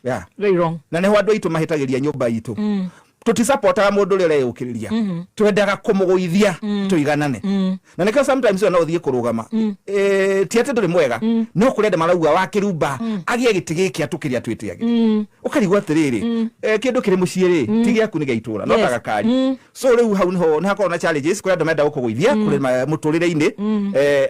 Yeah. Very wrong. Na nĩho andũ aitũ mahĩtagĩria nyũmba itũ. Tũtisapotaga mũndũ ũrĩa ũreyũkĩrĩria, twendaga kũmũgũithia tũiganane. Na nĩkĩo sometimes we no ũthiĩ kũrũgama. Ti atĩ ndũrĩ mwega, no kũrĩ andũ marauga wa kĩrumba agĩe gĩtĩ gĩkĩ atũkĩria twĩtĩage. Ũkarigwo atĩrĩrĩ, kĩndũ kĩrĩ mũciĩ rĩ, ti gĩaku, nĩ gĩa itũra, no ta gakari. So rĩu hau nĩho nĩ hakoragwo na challenges kũrĩ andũ menda gũkũgũithia kũrĩ mũtũrĩre-inĩ.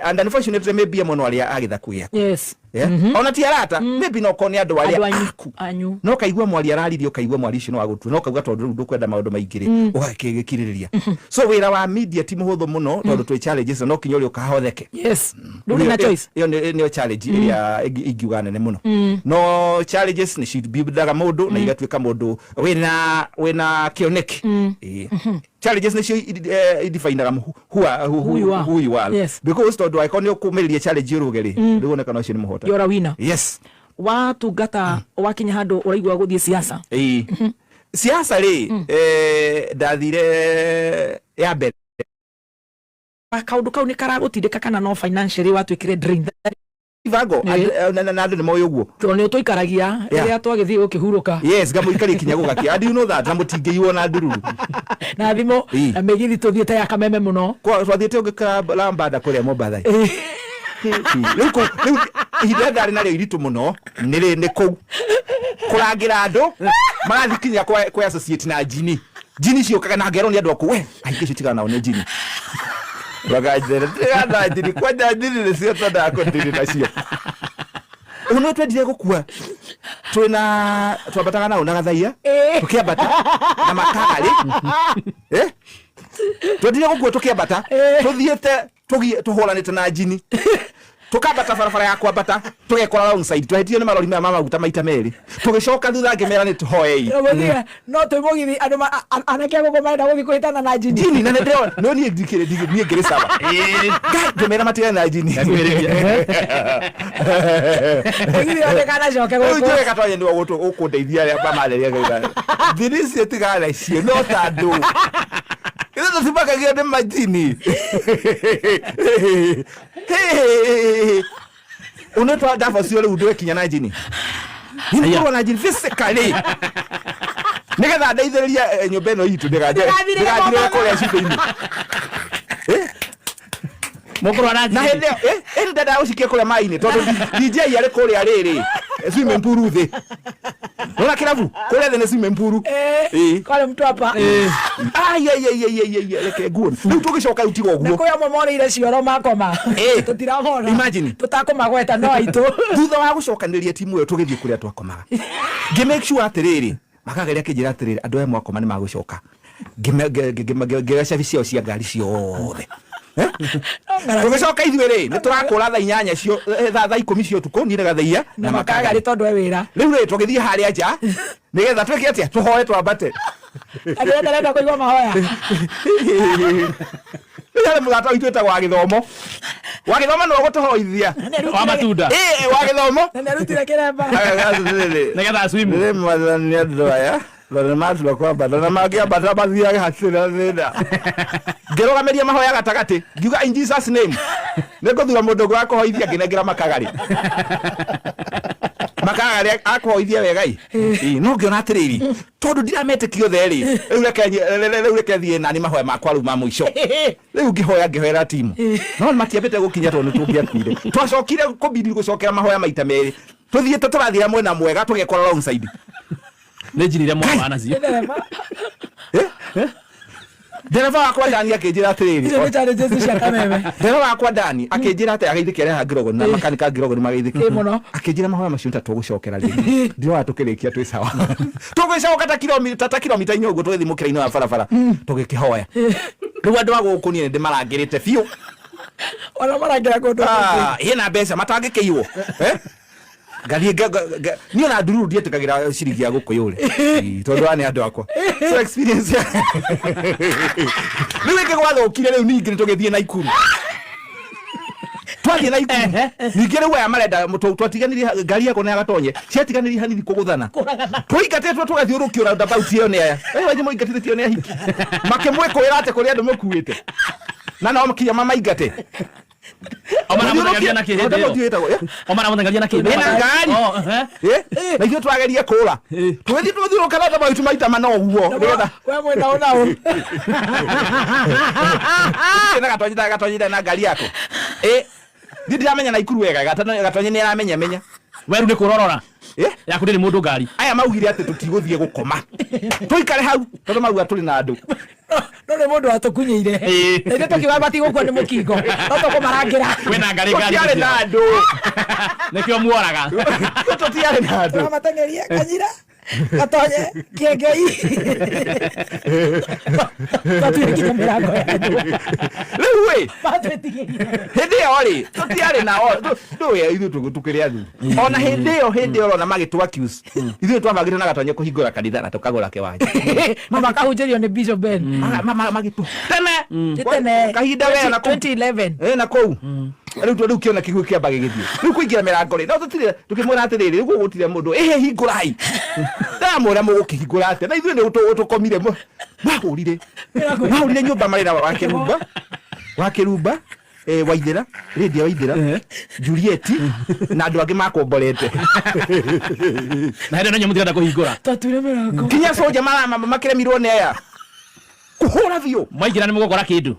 And unfortunately, maybe amwe no arĩa a gĩthaku gĩaku. Yeah? Ona ti arata, maybe no korwo nĩ andũ Andũ arĩa anyu. aku. Anyu. No kaigua mwari araririe, ũkaigua mwari ũcio nĩ wa gũtua, no kauga tondũ rĩu ndũkwenda maũndũ maingĩ rĩ, ũgakĩgĩkirĩrĩria. So wĩra wa media ti mũhũthũ mũno tondũ twĩ challenges na no kinya ũrĩa ũkahotheke. Yes, ndũrĩ na choice. Ĩyo nĩyo challenge ĩrĩa ingiuga nene mũno. No challenges nĩ cibuildaga mũndũ na igatuĩka mũndũ wĩna kĩoneki. Ĩĩ. Challenges nĩcio idefinaga Who you are. who you are. Because tondũ angĩkorwo nĩ ũkũmĩrĩria challenge ũrũge rĩ, rĩu woneka ũcio nĩ mũhotani. You're a winner. Yes. Watungata, wakinya handũ ũraigua gũthiĩ siasa? Ĩĩ, siasa rĩ, ndathire ya mbere. Kaũndũ kau nĩ karagũtindĩka kana no financially watuĩkire drain? Ibango. Na andũ nĩ moĩ ũguo. Tondũ nĩ ũtũikaragia rĩrĩa twagĩthiĩ gũkĩhurũka. Yes, ngamũikaria kinya gũgakia, and you know that na mũtingĩiywo na ndururu. Na thimũ. Na mĩgithi tũthiĩte ya kameme mũno. Twathiĩte ũngĩkora lambada kũrĩa Mombatha. Rĩu rĩu ihinda rĩrĩa ndarĩ narĩo iritũ mũno nĩ kũu kũrangĩra andũ marathiĩ kinya kwa associate na njini. Njini ciũkaga na ngerwo nĩ andũ aku, we aingĩ icio tigana nao nĩ njini. Makanjĩra tigana na njini, kwanja njini nĩcio twendaga kũndiri nacio. Ũguo nĩ twendire gũkua twĩna twambataga nao na gathaia tũkĩambata na makagarĩ. Twendire gũkua tũkĩambata tũthiĩte tũhũranĩte na njini, tũkambata barabara ya kwambata, tũgekora wrong side. Twahĩtirio nĩ marori maya ma maguta maita merĩ. Tũgĩcoka thutha, ngĩmera nĩ tũhoei. Ũgũthiĩ, no twĩ mũgithi andũ anake a gũkũ marenda gũthiĩ kũhĩtana na njini. Njini na nĩndĩrona no niĩ ndikĩrĩ niĩ ngĩrĩ sawa. Ngai, ngĩmera matigane na njini. Mũgithi ndĩkanacoke Rĩu gũkũ. Njũĩ gatwanya nĩwe ũkũndeithia arĩa mamareria ngauga njini icio tigana nacio, no ta andũ ithuĩ tũtimakagio nĩ majini. Unetwa ndabocio rĩu ndwekinya na njini nĩkũrwo na njini physically nĩgetha ndeithĩrĩrie nyũmba ĩno itũ Ndĩgathirĩre ndĩgathirĩre Mombatha. kũrĩa cumbĩ-inĩ. Mũkũrwa na Na hĩndĩ ĩyo ĩndĩ ndendaga gũcikia kũrĩa maĩ-inĩ tondũ DJ arĩ kũrĩa rĩrĩ swimming pool thĩ. Nona kĩrabu kũrĩa thĩ nĩ swimming pool. Ĩĩ. Kwarĩ mtu hapa. Ai, ai, ai, ai, ai, ai, reke nguone rĩu tũgĩcoka rĩu tiga Na ũguo. kwĩ amwe morĩire cioro makoma. Tũtiramona. Imagine. Tũtakũmagweta no aitũ. Thutha wa gũcokanĩrĩria timu ĩyo, tũgĩthiĩ kũrĩa twakomaga, ngĩ make sure atĩrĩrĩ, makageria akĩnjĩra atĩrĩrĩ, andũ aya mwakoma nĩ magũcoka. Ngĩoya cabi ciao cia ngari ciothe. Tũgĩcoka ithuĩ rĩ, nĩ tũrakũra thaa 8 cio, thaa 10 cia ũtukũ, niĩ na Gathaia na makagarĩ tondũ e wĩra. Rĩu rĩ, tũgĩthiĩ harĩa nja nĩgetha twĩke atĩa? Tũhoe twambate. Andũ arĩa ndarenda kũigua mahoya. Rĩu harĩ mũrata witũ wĩtagwo wa gĩthomo. Wa gĩthomo nĩwe ũgũtũhoithia. Wa matunda. Ĩĩ, wa gĩthomo. Na nĩarutire kĩremba. Nĩgetha swim. Nĩ mwathani, andũ aya tondũ nĩ matua kwambata na mangĩambata mathiage hatirĩ na thĩna. Ngĩrũgamĩria mahoya gatagatĩ, ngiuga, "In Jesus name." Nĩ ngũthura mũndũ ũngĩ wa kũhoithia, ngĩnengera makagarĩ. Makagarĩ akũhoithia wega ĩ. Ĩ, no ngĩona atĩrĩrĩ, tondũ ndirametĩkia othe rĩ, rĩu reke thiĩ nani mahoya makwa rĩu ma mũico. Rĩu ngĩhoya, ngĩhoera timu, no matiambĩte gũkinya tondũ nĩ tũngĩakuire. Twacokire kũbidi gũcokera mahoya maita merĩ. Tũthiĩte tũrathiĩra mwena mwega, tũgekora wrong side. Nĩ njini iria mwarũa nacio. Ndereba. Ndereba wakwa Dani akĩnjĩra atĩrĩrĩ, Icio nĩ challenges cia kameme. Ndereba wakwa Dani akĩnjĩra atĩ ageithĩke arĩ haha Ngirogoni na makanika Ngirogoni mageithĩke. Ĩ mũno. Akĩnjĩra mahoya macio nĩ ta tũgũcokera rĩngĩ, ndirona tũkĩrĩkia twĩ sawa. Tũgĩcoka ta kilomita 4 ũguo, tũgĩthiĩ mũkĩra-inĩ wa barabara tũgĩkĩhoya. Rĩu andũ a gũkũ niĩ nĩ ndĩmarangĩrĩte biũ. Ona marangĩra kũndũ kũngĩ. Ah, ĩna mbeca matangĩkĩiywo. Eh? Ngathiĩ niĩ ona ndururu ndietĩkagĩra ciringi ya gũkũyũ rĩ. Ĩĩ, tondũ aya nĩ andũ akwa. So experience rĩu ĩngĩ gwathũkire rĩu ningĩ nĩ tũgĩthiĩ Naikuru. Twathiĩ Naikuru ningĩ rĩu aya marenda twatiganirie ngari yakwa na ya gatonye ciatiganirie hanini kũgũthana. Tũingatĩtwo tũgathiũrũkio roundabout ĩyo nĩ aya wanyu mũingatithĩtio nĩ ahiki makĩmwĩkũĩra atĩ kũrĩ andũ mũkuĩte na no kinya mamaingate. O maramũteng'eria na kĩ hĩndĩ ĩyo? Mũthiũrũrũkie ĩtagwo, eh? O maramũteng'eria na kĩ? Mena ngari. Oh, eh. Eh? Na ithuĩ twagerie kũra tũgĩthiĩ tũthiũrũrũka na maitũ maita mana ũguo nĩgetha We mwena ũna ũ. na gatonyi gatonyi na ngari yako ĩ niĩ ndiramenya Naikuru wega gatonyi nĩ aramenya menya Weru nĩ kũrorora. Eh? Yaku ndĩrĩ mũndũ ngari. Aya maugire atĩ tũtigũthiĩ gũkoma, tũikare hau tondũ mauga tũrĩ na andũ. No nĩ mũndũ watũkunyĩire. Ĩĩ. Na ithuĩ tũkiuga matigũkua nĩ mũkingo. No tũkũmarangĩra. Kwĩna ngari ngari. Tũtiarĩ na andũ. Nĩkĩo muoraga. Tũtiarĩ na andũ. Tũramateng'eria Kanyira. Gatonye Kĩengei. Twatuire nginya mĩrango ya nyũmba. Rĩu ĩ Matwĩtigĩrire. Hĩndĩ ĩyo rĩ tũtiarĩ na ndũĩ ithuĩ tũkĩrĩ athuri ona hĩndĩ ĩyo hĩndĩ ĩyo ũrona magĩtũ accuse ithuĩ twabangĩte na gatonye kũhingũra kanitha na tũkagũra kĩwanja. Na makahunjĩrio nĩ Bishop Ben. Magĩtũ tene. Ti tene. Kahinda we na kũu. 2011. Eh, na kũu rĩu rĩu kĩona kĩguũ kĩamba gĩgĩthiĩ rĩu kũingĩra mĩrango rĩ no tũtirĩ tũkĩmwĩra atĩrĩrĩ rĩu gũgũtirĩ mũndũ ĩhĩ hingũrai ndamwĩra mũgũkĩhingũra atĩa na ithuĩ nĩ tũkomire mahũrire mahũrire nyũmba marĩ na wakĩrumba wakĩrumba eh, waithĩra Lydia Waithĩra Juliet na andũ angĩ makomborete. Na hĩndĩ ĩyo nanyu mũtirenda kũhingũra. Twatuire mĩrango. Nginya soja makĩremirwo nĩ aya kũhũra biũ. Mwaingĩra nĩ mũgũkora kĩndũ.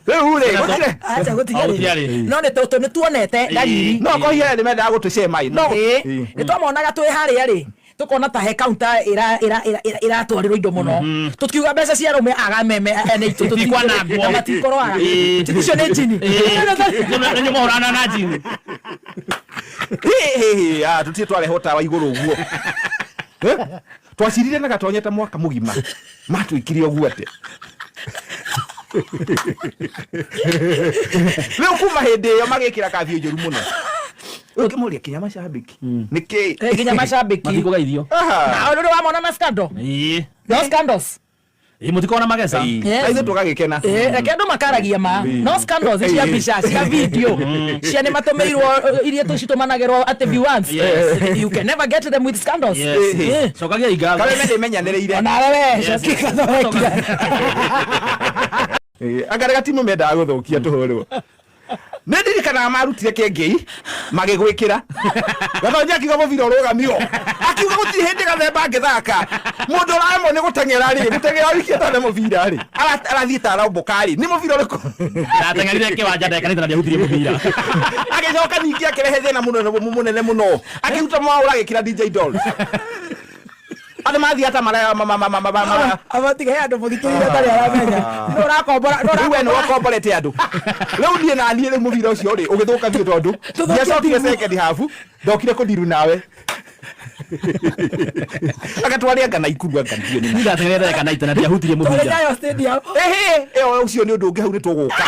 Rĩu rĩ gũtirĩ Acha Oh, gũtiarĩ. gũtiarĩ. No nĩ tũ nĩ tuonete ndariri. No kohiere nĩ mendaga gũtũcema no. Ĩĩ. Nĩ twamonaga twĩ harĩa rĩ tũkona ta he counter ĩratwarĩrwo indo mũno tũkiuga mbeca cia arũme agameme ene itũ Itikwanangwo. na matikũrwara. Ĩĩ. Icio nĩ njini. Ĩĩ. Nĩ mũhũrana na njini. Tutirĩ twarehwo tawa igũrũ ũguo. Eh? Twacirire na gatonye ta mwaka mũgima matwĩkire ũguo atĩa rĩu kuma hĩndĩ ĩyo magĩkĩra kabiũ njũru mũno ũkĩmũria kinya macambĩki nĩkĩ. Eh, nginya macambĩki. Matikũgeithio. Aha. Na rĩu wamona na scandal. Ĩĩ. No scandals. Ĩĩ mũtikona mageca. Ĩĩ. Yes. Na ithuĩ tũgagĩkena. Eh, reke andũ makaragia ma no scandals cia mbica cia video cia nĩ matũmĩirwo iria tũcitũmanagĩrwo atĩ view once. Yes. You can never get them with scandals. Yes. Eh. Cokagiai ngatho. Kareme ndĩmenyanĩrĩire. Onawe we Yes. cokia gathondekia. Ĩĩ, anga nĩ gatimu mendaga gũthũkia tũhũrwo nĩ ndirikanaga marutire kĩengei magĩgwĩkĩra gatonyi akiuga mũbira ũrũgamio akiuga gũtirĩ hĩndĩ gathemba angĩthaka mũndũ ũraremwo nĩ gũteng'era rĩ gũteng'era wiki atane mũbira rĩ arathiĩ ta arambũka rĩ nĩ mũbira ũrĩkũ? Ndateng'erire kĩwanja ndagĩka nĩ ndiahutirie mũbira. Agĩcoka ningĩ akĩrehe thĩna mũnene mũnene mũno akĩruta mwaũra agĩkĩra DJ Dolls andũ mathiĩ ata mara Abatiga he andũ mũthikĩrĩria ũtarĩ aramenya nũ ũrakombora nũ Rĩu we nĩ ũrakombora. wakomborete andũ rĩu niĩ na niĩ rĩu mũbira ũcio rĩ ũgĩthũka biũ tondũ Tũthũkie ndiacokire timu. second half ndokire kũndiru nawe agatware anga Naikuru anga ndiũ nĩ Niĩ ndateng'erire ndagĩka naita na ndiahutirie Twarĩ mũbira. Nyayo Stadium. Ehe ĩyo ũcio nĩ ũndũ ũngĩ hau nĩ tũgũka.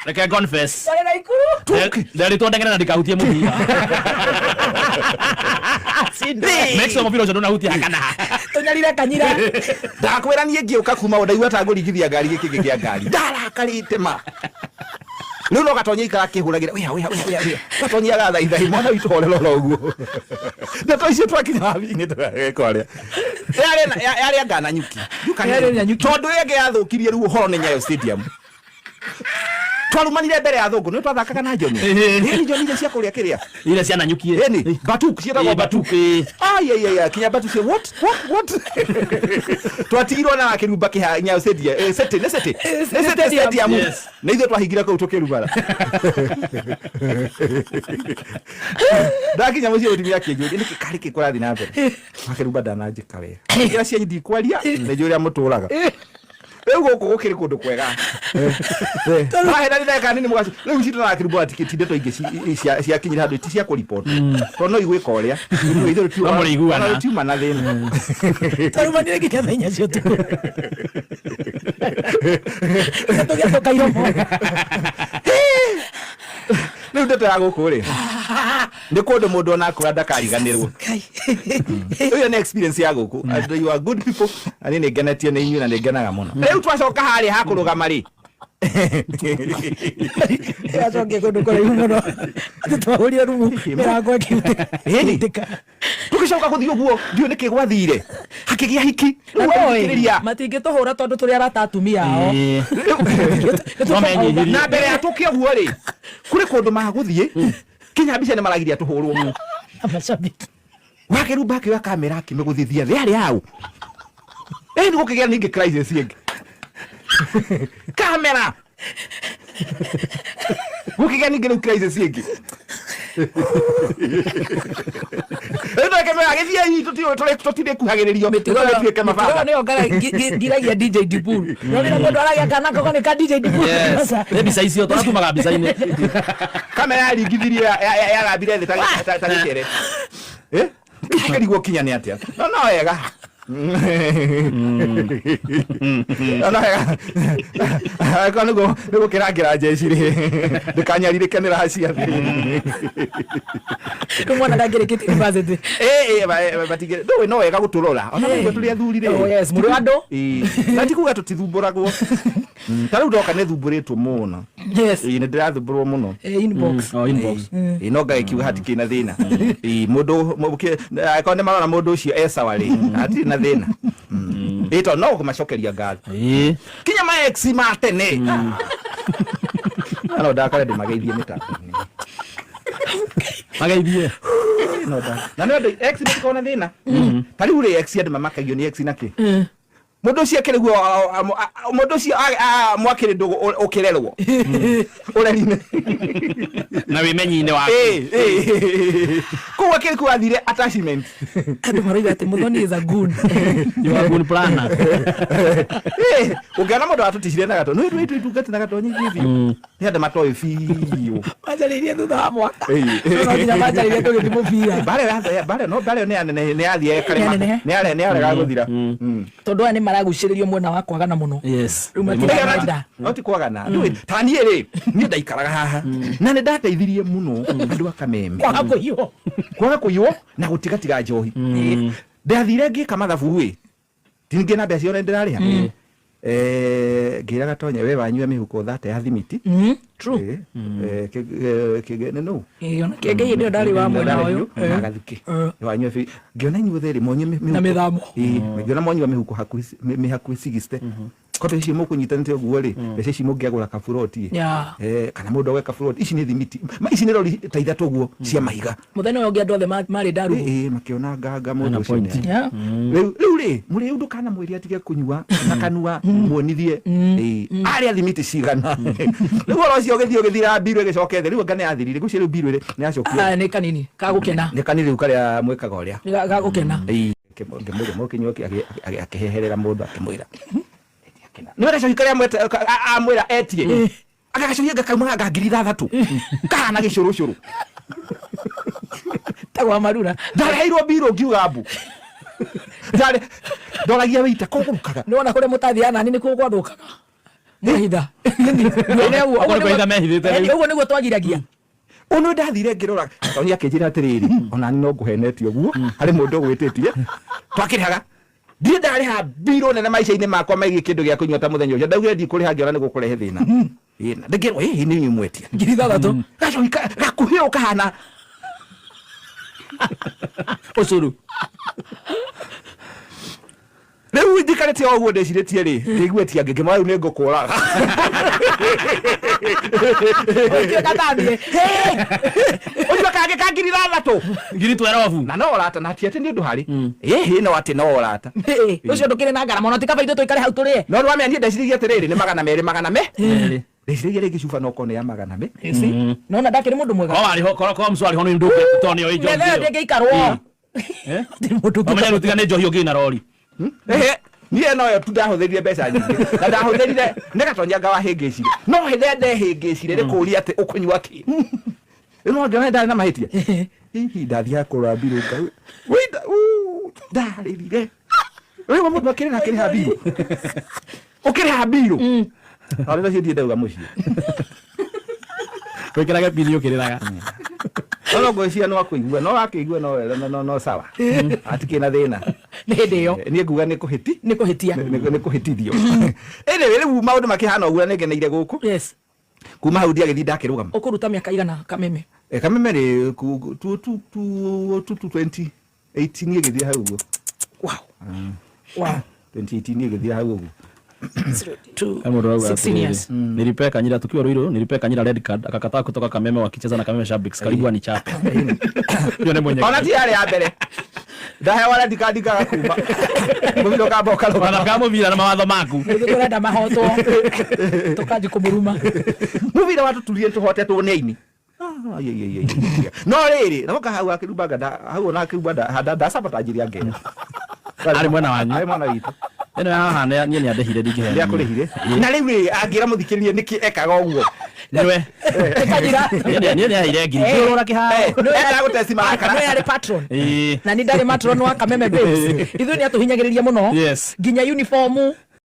Reke confess. Twarĩ Naikuru. Nderitwo ndeng'ere na ndikahutie mũbira. Make sure mũbira ũcio ndũnahutia hakana ha. Tũnyarire Kanyira. Ndakwĩra niĩ ngĩũka kuma o ndaigua ta ngũringithia ngari gĩkĩngĩ kĩa ngari ndarakarĩte ma rĩu no gatonye ikara akĩhũragĩra wĩa wĩa wĩa wĩa wĩa gatonye agathaithai mwana witũ horera oro ũguo ndeto icio twakinya wabi-inĩ tũgeka ũrĩa yarĩ anga Nanyuki. Yarĩ Nanyuki. Tondũ ĩyo ĩngĩ yathũkirie rĩu ũhoro nĩ Nyayo Stadium twarumanire mbere ya thũngũ nĩ twathakaga na Njoni. Ĩhĩ. Ĩni Njoni iria cia kũrĩa kĩrĩa Iria cia Nanyuki. Ĩni batuk ciĩtagwo Ĩĩ, batuk. batuk, ĩĩ. Ai ai ai kinya batu cia what what what twatigirwo na kĩrumba kĩha Nyayo Stadium eh, City nĩ City nĩ City Stadium. Stadium. Yes. Na ithuĩ twahingire kũu tũkĩrumara ndakinya mũciĩ mũtumia akĩnjũria nĩkĩ karĩ kĩ kũrathiĩ na mbere makĩrumba ndananjĩka wega njĩra cianyu ndikwaria nĩ njũĩ ũrĩa mũtũraga rĩu gũkũ gũkĩrĩ kũndũ kwega mahenani ndagĩka nini mũgaci rĩu citũ na kĩrumba ti ndeto ingĩ ciakinyire handũ ti cia kũriboti tondũ no igwĩka ũrĩa ithuĩ No mũrĩiguana. tũtiuma na thĩna. Twarumanire nginya thaa inya cia ũtukũ. Tũgĩatũka iromo. Rĩu ndeto ya gũkũ rĩ nĩ kũndũ mũndũ ona akũra ndakariganĩrwo. Ngai. Ĩyo nĩ experience ya gũkũ and you are good people na niĩ nĩ ngenetio nĩ inyuĩ na nĩ ngenaga mũno. Rĩu twacoka harĩa hakũrũgama rĩ Acokie kũndũ kũraihu mũno atĩ twahũrire rumu mĩrango Ĩni. ĩkiutĩka. Tũgĩcoka gũthiĩ ũguo, ndiũĩ nĩkĩ gwathire, hakĩgĩa hiki. Na Rĩu nĩũĩ, thikĩrĩria. matingĩtũhũra tondũ tũrĩ arata atumia ao. Ĩĩ. No menyihirie. Na mbere ya tũke ũguo rĩ, kũrĩ kũndũ magũthiĩ kinya mbica nĩ maragiria tũhũrwo. Mashabiki. Wakĩrumba akĩoya kamera akĩmĩgũthithia thĩ arĩ au. Ĩ nĩ gũkĩgĩa ningĩ crisis ĩngĩ, kamera gũkĩgĩa ningĩ rĩu crisis ĩngĩ. Rĩu twakĩmera gĩthiĩ tũtirĩ kuhagĩrĩrio tũgĩtuĩke Mĩtugo mababa. nĩyo ngiragia DJ Dibul. No rĩrĩa mũndũ aragia kana koko nĩ ka DJ Dibul. Yes. Nĩ mbica icio tũratumaga mbica-inĩ. Kamera yaringithirie, yarambire thĩ ta gĩcere. Eh? Ũkĩrigwo kinya nĩ atĩa. No no wega. No no wega. Angĩkorwo nĩguo nĩgũkĩrangĩra njeci rĩ, ndĩkanyarirĩke nĩ racia thĩ. Rĩu mwana ndangĩrĩkĩtie university. Ĩ matingĩ ndũĩ no wega gũtũrora. Ona nĩguo tũrĩ athuri rĩ. Oh yes, mũrĩ andũ. Ĩ, na ti kuga tũtithumbũragwo. Ta rĩu ndoka nĩ thumbũrĩtwo mũno. Yes. Ĩ, nĩ ndĩrathumbũrwo mũno. Eh, inbox. Oh, inbox. Ĩ, no ngagĩkiuga hatikĩrĩ na thĩna. Ĩ, mũndũ angĩkorwo nĩ marona mũndũ ũcio e sawa rĩ, hatirĩ na thĩna. Ĩ, tondũ no kũmacokeria ngatho. Ĩĩ. Kinya ma ex ma tene. Na no ndakare ndĩmageithie mĩtambo-inĩ. Mageithie. No na nĩ andũ ex matikoragwo na thĩna. Ta rĩu rĩ, ex andũ mamakagio nĩ ex nakĩ? Mũndũ ũcio akĩrĩ guo, mũndũ ũcio mwakĩrĩ ndũgũ ũkĩrerwo ũreri-inĩ. Na wĩmenyi-inĩ waku. Ĩ, ĩ. Kũu akĩrĩ kuo athire attachment. Andũ maroiga atĩ Muthoni is a goon. You are good planner. Ĩ, ũngĩona mũndũ watũticire na gato nĩ twĩtungati na gatonyi biũ nĩ andũ matoĩ biũ. Manjarĩirie thutha wa mwaka. Ĩ. No nginya manjarĩirie tũgĩthiĩ mũbira. Mbara no mbara ĩyo nĩ yathiĩ Nĩ yaneneha. nĩ yarega gũthira. Tondũ aya nĩ maragucĩrĩrio mwena wa kwagana mũno. Yes. Rĩu matirenda. No ti kwagana. Ndũĩ, ta niĩ rĩ, niĩ ndaikaraga haha na nĩ ndateithirie mũno andũ a Kameme Kwaga kũiywo. Kwaga kũiywo na gũtigatiga njohi. Ndathire ngĩka mathabu ĩ, tingĩ na mbeca ciothe ndĩrarĩha. Eh, ngĩra gatonya we wanyua mĩhuko 30 ya thimiti. True. Eh, eh, kĩgene nũ. Ĩ, ona kĩengei hĩndĩ ĩyo ndarĩ wa mwena ũyũ. Na gathukĩ. Wanyua ngĩona inyuothe rĩ mwanyua mĩhuko Na mĩthamo. Ĩ, ngĩona mwanyua mĩhuko hakuhĩ mĩhakuhĩ 60. Ko mbeca ici mũkũnyitanĩte ũguo rĩ, mbeca ici mũngĩagũra kaburoti. Yeah. Eh, kana mũndũ agwe kaburoti, ici nĩ thimiti. Ici nĩ rori ta ithatũ ũguo cia mahiga. Mũthenya ũyũ ũngĩ andũ othe marĩ ndarugu. Ĩ, makĩona nganga mũndũ Ena ũcio point. Yeah. Rĩu rĩ, mũrĩu ndũkanamwĩre atige kũnyua na kanua, muonithie. Ĩ, arĩa thimiti cigana. Rĩu ũhoro ũcio ũgĩthiĩ ũgĩthira, mbirũ ĩgĩcoke thĩ. Rĩu anga nĩ yathirire ngũcio, rĩu mbirũ ĩrĩ nĩ yacokire. Ah, nĩ kanini kagũkena. Nĩ kanini rĩu karĩa mwĩkaga ũrĩa. Nĩ gagũkena. Ĩ, ngĩmũria mũkĩnyua akĩheherera mũndũ akĩmwĩra nĩ gacohi karĩa amwĩra etie aka gacohi anga kaumaga nga 6,000 kahana gĩcũrũcũrũ. Tagwa marura. Ndareheirwo mbirũ ngiuga mbu. Ndarĩ ndoragia wĩita kũgũrũkaga. Nĩ wona kũrĩa mũtathiaga nani nĩkuo gwathũkaga. Mwehitha. Ũguo nĩ kwĩhitha mehithĩte rĩu. Ũguo nĩguo twagiragia. Ũnũ ndathire ngĩrora Tony akĩnjĩra atĩrĩrĩ, ona niĩ no ngũhenetie ũguo harĩ mũndũ ũgwĩtĩtie twakĩrĩhaga. Ndirĩ ndarĩha mbirũ nene maica-inĩ makwa megiĩ kĩndũ gĩa kũnyua ta mũthenya ũcio ndaugire ndikũrĩha, ngĩona nĩ gũkũrehe thĩna. Ĩ, na ndĩkĩrwo ĩ nĩ inyuĩ mwetia 6,000. Gacohi gakuhĩ ũũ kahana Ũcũrũ. Rĩu njikarĩte o ũguo ndĩcirĩtie rĩ, ngĩigua ati angĩ ngĩmwĩra rĩu nĩ ngũkũraga. Ũtuĩka tathiĩ. Ũnyua kangĩ ka 6,000. 12,000. Na no ũrata na ti atĩ nĩ ũndũ harĩ ĩhĩ, no atĩ no ũrata. Ĩ, ũcio ndũkĩrĩ na ngarama ona ti kaba ithuĩ tũikare hau tũrĩe. No nĩwamenya niĩ ndeciragia atĩrĩrĩ, nĩ 200 magana me Merĩ. Ndeciragia rĩngĩ cuba no korwo nĩ ya magana me. Nona ndakĩrĩ mũndũ mwega. Korwo warĩ ho, korwo mũcũ warĩ ho nĩ ndũngĩ tondũ nĩoĩ njohi Metha ĩyo ĩyo. ndĩngĩikarwo. Eh? Hatirĩ mũndũ Ũmenye ũngĩikarwo. rĩu tiga nĩ njohi ũngĩ na rori. Ehe, niĩ noyo tu ndahũthĩrire mbeca nyingĩ na ndahũthĩrire nĩ gatonya nga wahĩngĩcire, no hĩndĩ ĩrĩa ndehĩngĩcire nĩ kũũria atĩ ũkũnyua kĩ. Rĩu no ngĩona ndarĩ na mahĩtia, hihi ndathiaga kũrora mbirũ ndarĩrire rĩu mũndũ akĩrĩha akĩrĩha mbirũ ũkĩrĩha mbirũ arĩ nacio ndiĩ ndauga mũciĩ. Wĩkĩrage pini ũkĩrĩraga. No ngwĩciria no akũigua, no akĩigua no no no no sawa, hatikĩ na thĩna. Nĩ hĩndĩ ĩyo. Niĩ nguga nĩ kũhĩti. Nĩ kũhĩtia. Nĩ kũhĩtithio. Anyway, rĩu maũndũ makĩhana ũguo na nĩngeneire gũkũ. Kuma hau ndiagĩthiĩ ndakĩrũgama. Ũkũruta mĩaka igana Kameme? Kameme rĩ tu 2018 ĩgĩthiĩ hau ũguo. 2018 ĩgĩthiĩ hau ũguo. Zero, two, He mũndũ ũrauga 16 years. atĩrĩrĩ, nilipea Kanyira tukiwa Ruiru, nilipea Kanyira red card akakataa kutoka Kameme wakicheza na Kameme Shabbiks, karibu anichape. Hiyo nĩ mwenye. Ona ti yarĩ ya mbere ndahewa red card ngaga kuma mũbira ũkamba ũkarũgama. Wathakaga mũbira na mawatho maku. Ithuĩ tũrenda mahotwo tũkanji kũmũruma. Mũbira watũturie tũhotetwo nĩ aini. Ah, ai, ai, ai, ai, ai. No rĩrĩ nagoka hau akĩrumbanga hau ona akĩrumba ndacabotanjirie angĩ. Arĩ mwena wanyu. Arĩ mwena witũ. Ĩno ya haha niĩ nĩandĩhire ndingĩheana. Nĩakũrĩhire na rĩu rĩ angĩra mũthikĩrĩrie nĩkĩ ekaga ũguo? Nĩwe. Kanyira. Niĩ nĩaheire ngiri. Ngĩũrũra kĩharo. Endaga gũtesti marakara. Nĩwe arĩ patron. Ĩĩ. Na nĩ ndarĩ matron wa Kameme Babes. Ithuĩ nĩ atũhinyagĩrĩria mũno. Yes. Nginya uniform.